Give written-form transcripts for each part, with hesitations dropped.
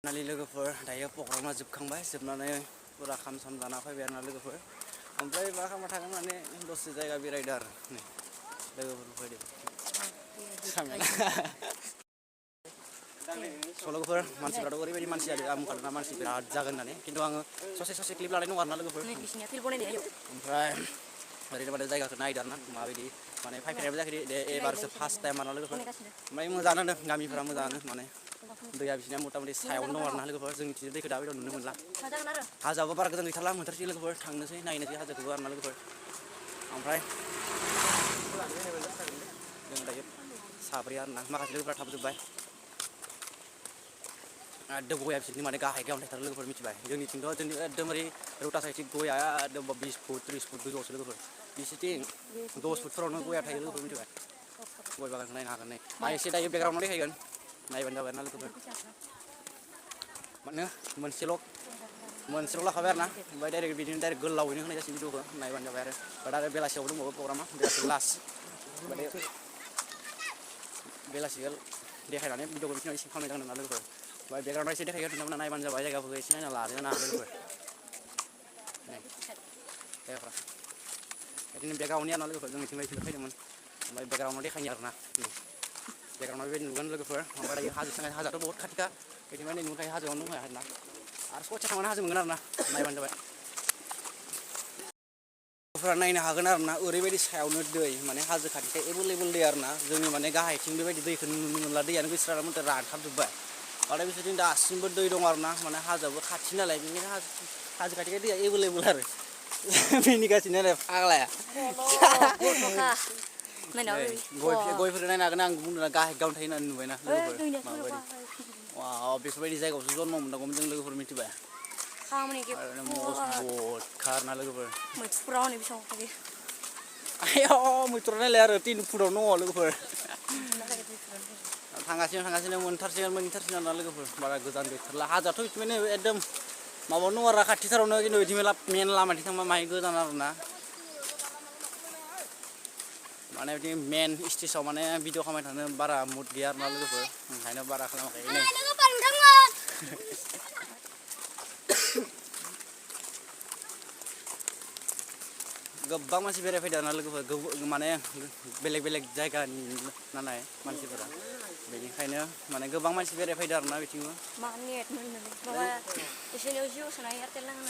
नालि लोगोफोर दायो प्रग्रामा जोबखांबाय जोबनानै पुरा खाम साम जाना फैबाय आरोना लोगोफोर ओमफ्राय मा खालामना थागोन माने दसे जायगा बेरायदो आरो नै लोगोफोर फैदो लोगोफोर मानसिफ्राथ' ओरैबायदि मानसि जादों आं बुंखादोंना मानसि बिराद जागोन होननानै खिन्थु आङो ससे क्लिप लानाय नङा आरोना लोगोफोर ओमफ्राय ओरैनो माने जायगाखौ नायदो आरोना माबायदि माने फैफेरनायबो जायाखै दे एबारसो फार्स्ट टाइम आरोना लोगोफोर ओमफ्राय मोजाङानो होनदों गामिफोरा मोजाङानो माने दैया बिसिना मथा मथि सायावनो दं आरोना लोगोफोर जोंनिथिं दैखौ दाबायदियाव नुनो मोनला हाजोआबो बारा गोजान गैथारला मोनथारसै लोगोफोर थांनोसै नायनोसै हाजोखौबो आरोना लोगोफोर ओमफ्राय जों दायो साब्रै आरोना माखासे लोगोफोरा थाबोजोब्बाय एकदम गया बिसोरनि माने गाहाय गाहायावनो थाथारो लोगोफोर मिथिबाय जोंनिथिंथ' जोंनि एकदम ओरै रौता साइडथिं गया एकदम 20 फुट 30 फुट गोजौआवसो लोगोफोर बिसोरथिं 10 फुटफोरावनो गया थायो लोगोफोर मिथिबाय गय बागानखौ नायनो हागोन नै आं एसे दायो बेकग्राउन्डआव देखायगोन नायबानो जाबाय आरोना लोगोफोर माने मोनसेल' लाखाबाय आरोना ओमफ्राय डाइरेक्ट बिदिनो डाइरेक्ट गोलावैनो होनाय जासिगोन भिडिअखौ नायबानो जाबाय आरो बेलासियावबो दंबावो प्रग्रामा बेलासि लास्ट बेलासियाव देखायनानै भिडिअखौ बिदिनो एसे खालामनाय जागोन ना लोगोफोर ओमफ्राय बेकग्राउन्डआव एसे देखायगोन नोंथांमोना नायबानो जाबाय जायगाफोरखौ एसे नायना लादो ना लोगोफोर जायगाफ्रा बिदिनो बेकग्राउन्डनि आरोना लोगोफोर जोंनिथिं बेखौनो फैदोंमोन ओमफ्राय बेकग्राउन्डआव देखायनो आरोना बेकग्राउन्डआव बेबायदि नुगोन लोगोफोर ओमफ्राय दायो हाजोआथ' बहुत खाथिखा बिदिनो नै नुखायो हाजोआवनो दंखायो आरोना आरो ससे थांबानो हाजो मोनगोन आरोना नायबानो जाबाय लोगोफोरा नायनो हागोन आरोना ओरैबायदि सायावनो दै माने हाजो खाथिखाय एभेलेबेल दै आरोना जोंनि माने गाहायथिं बेबायदि दैखौ नुनो मोनला दैयानो गोसोरानो रानथाबजोब्बाय आरो बिसोरथिं दासिमबो दै दं आरोना माने हाजोआबो खाथि नालाय बेनिखायनो हाजो खाथिखाय दैया एभेलेबेल आरो मिनिगासिनो आरो फाग्लाया गयफोरखौ नायनो हागोन आं बुंदों गाहाय गाहायावनो थायो होननानै नुबायना लोगोफोर माबायदि बेफोरबायदि जायगायावसो जन्म मोननांगौमोन जों लोगोफोर मिथिबाय मजबुतखा आरोना लोगोफोर मैथ्रुफोरा हनै बेसेबां खायो आयौ मैथ्रुआ नायलाय आरो 3 फुटावनो दङ लोगोफोर थांगासिनो मोनथारसिगोन आरोना लोगोफोर बारा गोजान गैथारला हाजोआथ' बिदिनो एकदम माबायावनो दङ आरो खाथिथारावनो खिन्थु बिदि मेन लामाथिं थांबा माहाय गोजान आरोना माने बिदि मेन स्टेजाव माने भिडिअ खालामबाय थानो बारा मुड गैया आरोना लोगोफोर ओंखायनो बारा खालामाखै नै गोबां मानसि बेरायफैदों आरोना लोगोफोर माने बेलेग जायगानि नालाय मानसिफोरा बेनिखायनो माने गोबां मानसि बेरायफैदों आरोना बिथिंबो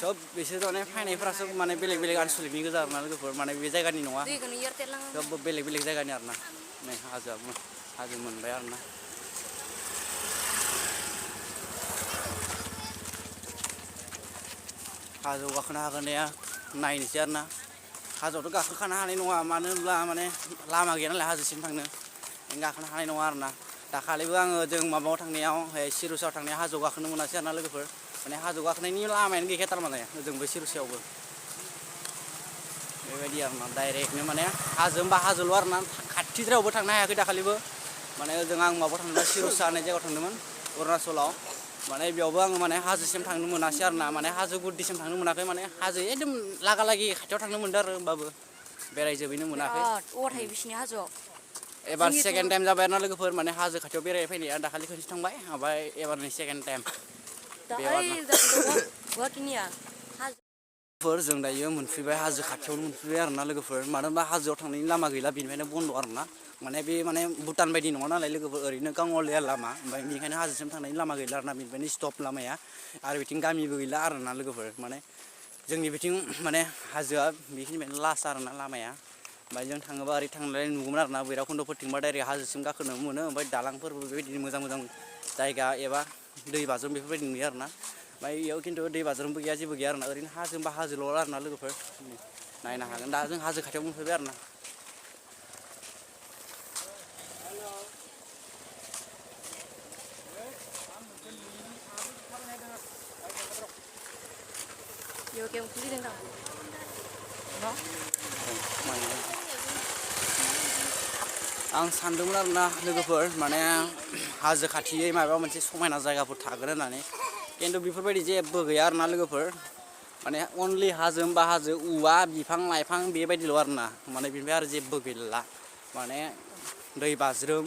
सब बिसोर माने फैनायफोरासो माने बेलेग आनसलिकनि गोजा आरोना लोगोफोर माने बे जायगानि नङा सबबो बेलेग जायगानि आरोना नै हाजो मोनबाय आरोना हाजोआव गाखोनो हागोनना नायनोसै आरोना हाजोआवथ' गाखोखानो हानाय नङा मानो होनब्ला माने लामा गैया नालाय हाजोसिम थांनो गाखोनो हानाय नङा आरोना दाखालिबो आङो जों माबायाव थांनायाव सिरुसायाव थांनायाव हाजोआव गाखोनो मोनासै आरोना लोगोफोर माने हाजोआव गाखोनायनि लामायानो गैखाया थारमाने ओजोंबो सिरुसायावबो बेबायदि आरोना डाइरेक्टनो माने हाजो होनबा हाजोल' आरोना खाथिद्रायावबो थांनो हायाखै दाखालिबो माने ओजों आं माबायाव थांदोंमोन सिरुसा होननाय जायगायाव थांदोंमोन अरुणाचलाव माने बेयावबो आङो माने हाजोसिम थांनो मोनासै आरोना माने हाजो गुदिसिम थांनो मोनाखै माने हाजो एकदम लागालागि खाथियाव थांनो मोनदों आरो होमबाबो बेरायजोबैनो मोनाखै एबार सेकेन्ड टाइम जाबाय आरोना लोगोफोर माने हाजो खाथियाव बेरायफैनाया दाखालि खनसे थांबाय ओमफ्राय एबारनि सेकेन्ड टाइम जों दायो मोनफैबाय हाजो खाथियावनो मोनफैबाय आरोना लोगोफोर मानो होनबा हाजोआव थांनायनि लामा गैला बेनिफ्रायनो बन्द' आरोना माने बे माने भुटान बायदि नङा नालाय लोगोफोर ओरैनो गाङलिया लामा ओमफ्राय बेनिखायनो हाजोसिम थांनायनि लामा गैला आरोना बेनिफ्रायनो स्टप लामाया आरो बिथिं गामिबो गैला आरोना लोगोफोर माने जोंनि बिथिं माने हाजोआ बेखिनिफ्रायनो लास्ट आरोना लामाया ओमफ्राय जों थाङोबा ओरै थांनाय नुगौमोन आरोना भैरबखुन्डफोरथिंबा डाइरेक्ट हाजोसिम गाखोनो मोनो ओमफ्राय दालांफोरबो बेबायदिनो मोजां जायगा एबा दै बाज्रुम बेफोरबायदि नुयो आरोना ओमफ्राय बेयाव खिन्थु दै बाज्रुमबो गैया जेबो गैया आरोना ओरैनो हाजोल' आरोना लोगोफोर नायनो हागोन दा जों हाजो खाथियाव मोनफैबाय आरोना आं सानदोंमोन आरोना लोगोफोर माने हाजो खाथियै माबा मोनसे समायना जायगाफोर थागोन होननानै खिन्थु बेफोरबायदि जेबो गैया आरोना लोगोफोर माने अनलि हाजो होनबा हाजो औवा बिफां लाइफां बेबायदिल' आरोना माने बेनिफ्राय आरो जेबो गैला माने दै बाज्रुम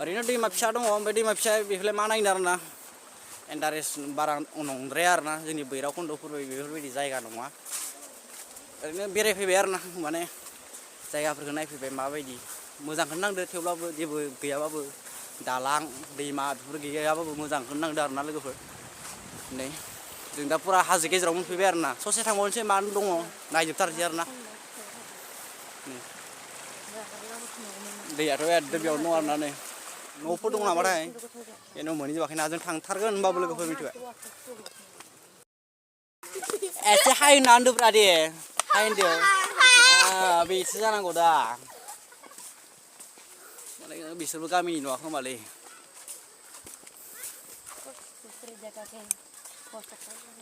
ओरैनो दैमा फिसा दङ ओमफ्राय दैमा फिसा बेखौलाय मा नायनो आरोना इन्टारेस्ट बारा नंद्राया आरोना जोंनि भैरबकुन्द'फोर बेफोरबायदि जायगा नङा ओरैनो बेरायफैबाय आरोना माने जायगाफोरखौ नायफैबाय माबायदि मोजांखौनो नांदो थेवब्लाबो जेबो गैयाबाबो दालां दैमा बेफोर गैयाबाबो मोजांखौनो नांदो आरोना लोगोफोर नै जों दा फुरा हाजो गेजेराव मोनफैबाय आरोना ससे थांबावनोसै मा दङ नायजोबथारसै आरोना दैयाथ' एकदम बेयावनो दं आरोना नै न'फोर दं नामाथाय बे न' मोनहैजोबाखैना जों थांथारगोन होनबाबो लोगोफोर मिथिबाय एसे हाय होनना होनदोब्रा दे हाय होनदो बेसो जानांगौ दा माने बिसोरबो गामिनि नङा खोमालै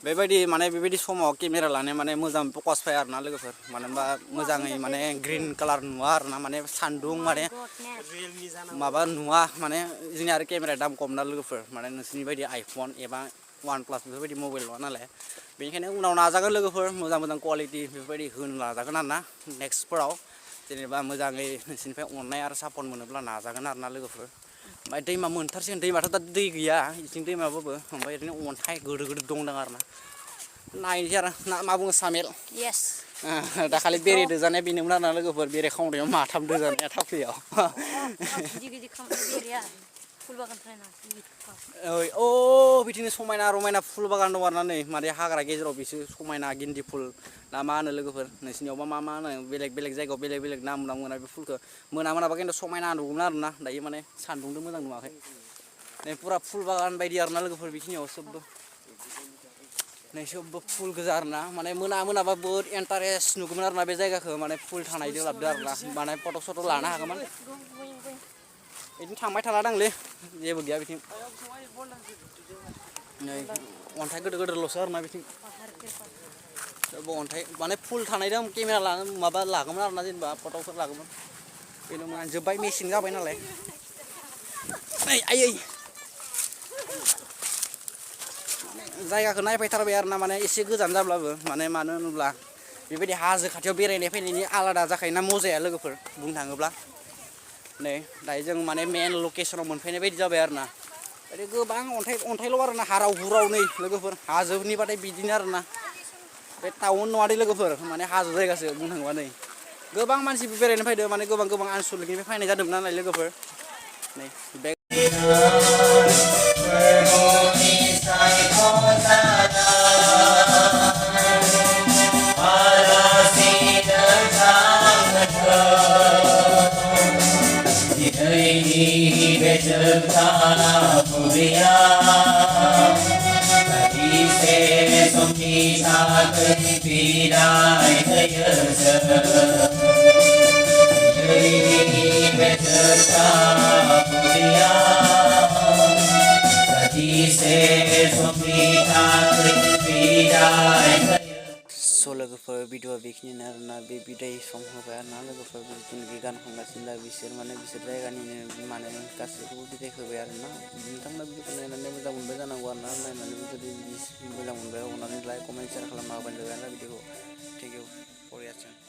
बेबायदि समाव केमेरा लानाया माने मोजां फकास फाया आरोना लोगोफोर मानो होनबा मोजाङै माने ग्रिन कालार नुवा आरोना माने सान्दुं माने माबा नुवा माने जोंनि आरो केमेराया दाम खम ना लोगोफोर माने नोंसोरनि बायदि आइफन एबा वान प्लास बेफोरबायदि मबाइल नङा नालाय बेनिखायनो उनाव नाजागोन लोगोफोर मोजां कुवालिटि बेफोरबायदि होनो नाजागोन आरोना नेक्स्टफोराव जेनेबा मोजाङै नोंसोरनिफ्राय अननाय आरो सापर्ट मोनोब्ला नाजागोन आरोना लोगोफोर ओमफ्राय दैमा मोनथारसिगोन दैमाथ' दा दै गैया इथिं दैमाबाबो ओमफ्राय ओरैनो अन्थाइ गोदो दंदां आरोना नायनोसै आरो ना मा बुङो सामेल दाखालि बेरे दोजानाया बेनोमोन आरोना लोगोफोर बेरे खावनायाव माथाम दोजानाया थाफ्लियाव बिदिनो समायना रमायना फुल बागान दं आरोना नै माने हाग्रा गेजेराव बिसो समायना गिन्दि फुल ना मा होनो लोगोफोर नोंसिनियावबा मा होनो बेलेग जायगायाव बेलेग नाम मोना बे फुलखौ मोनाबा खिन्थु समायना नुगौमोन आरोना दायो माने सान्दुंजों मोजां नुवाखै नै फुरा फुल बागान बायदि आरोना लोगोफोर बेखिनियाव सबबो नै सबबो फुल गोजा आरोना माने मोनाबा बहुद इन्टारेस्ट नुगौमोन आरोना बे जायगाखौ माने फुल थानायजों लाबदो आरोना माने फट' सट' लानो हागौमोन बिदिनो थांबाय थालादांलै जेबो गैया बिथिं नै अन्थाइ गोदोरल'सो आरोना बिथिं अन्थाइ माने फुल थानायजों केमेरा लानो माबा लागौमोन आरोना जेनेबा फट'फोर लागौमोन बेनो जोब्बाय मेसें जाबाय नालाय आयै जायगाखौ नायफैथारबाय आरोना माने एसे गोजान जाब्लाबो माने मानो होनोब्ला बेबायदि हाजो खाथियाव बेरायनाय फैनायनि आलादा जाखायोना मजाया लोगोफोर बुंनो थाङोब्ला नै दायो जों माने मेन लकेसनाव मोनफैनाय बायदि जाबाय आरोना ओरै गोबां अन्थाइल' आरोना हाराव हुराव नै लोगोफोर हाजोनिबाथाय बिदिनो आरोना बे टाउन नङा दे लोगोफोर माने हाजो जायगासो बुंनो थाङोबा नै गोबां मानसिबो बेरायनो फैदों माने गोबां आनसलिकनिफ्राय फैनाय जादोंमोन नालाय लोगोफोर नै बे लोगोफोर भिडिअ बेखिनियानो आरोना बे बिदाय सम होबाय आरोना लोगोफोर जिथुनाखि गान खनगासिनो दा बिसोर जायगानिनो माने गासैखौबो बिदाय होबाय आरोना नोंथांमोना भिडिअखौ नायनानै मोजां मोनबाय जानांगौ आरोना नायनानै जुदि मोजां मोनबाय अननानै लाइक कमेन्ट शेयार खालामना होबानो जाबाय आरोना भिडिअखौ थेंक इउ फर वाचिं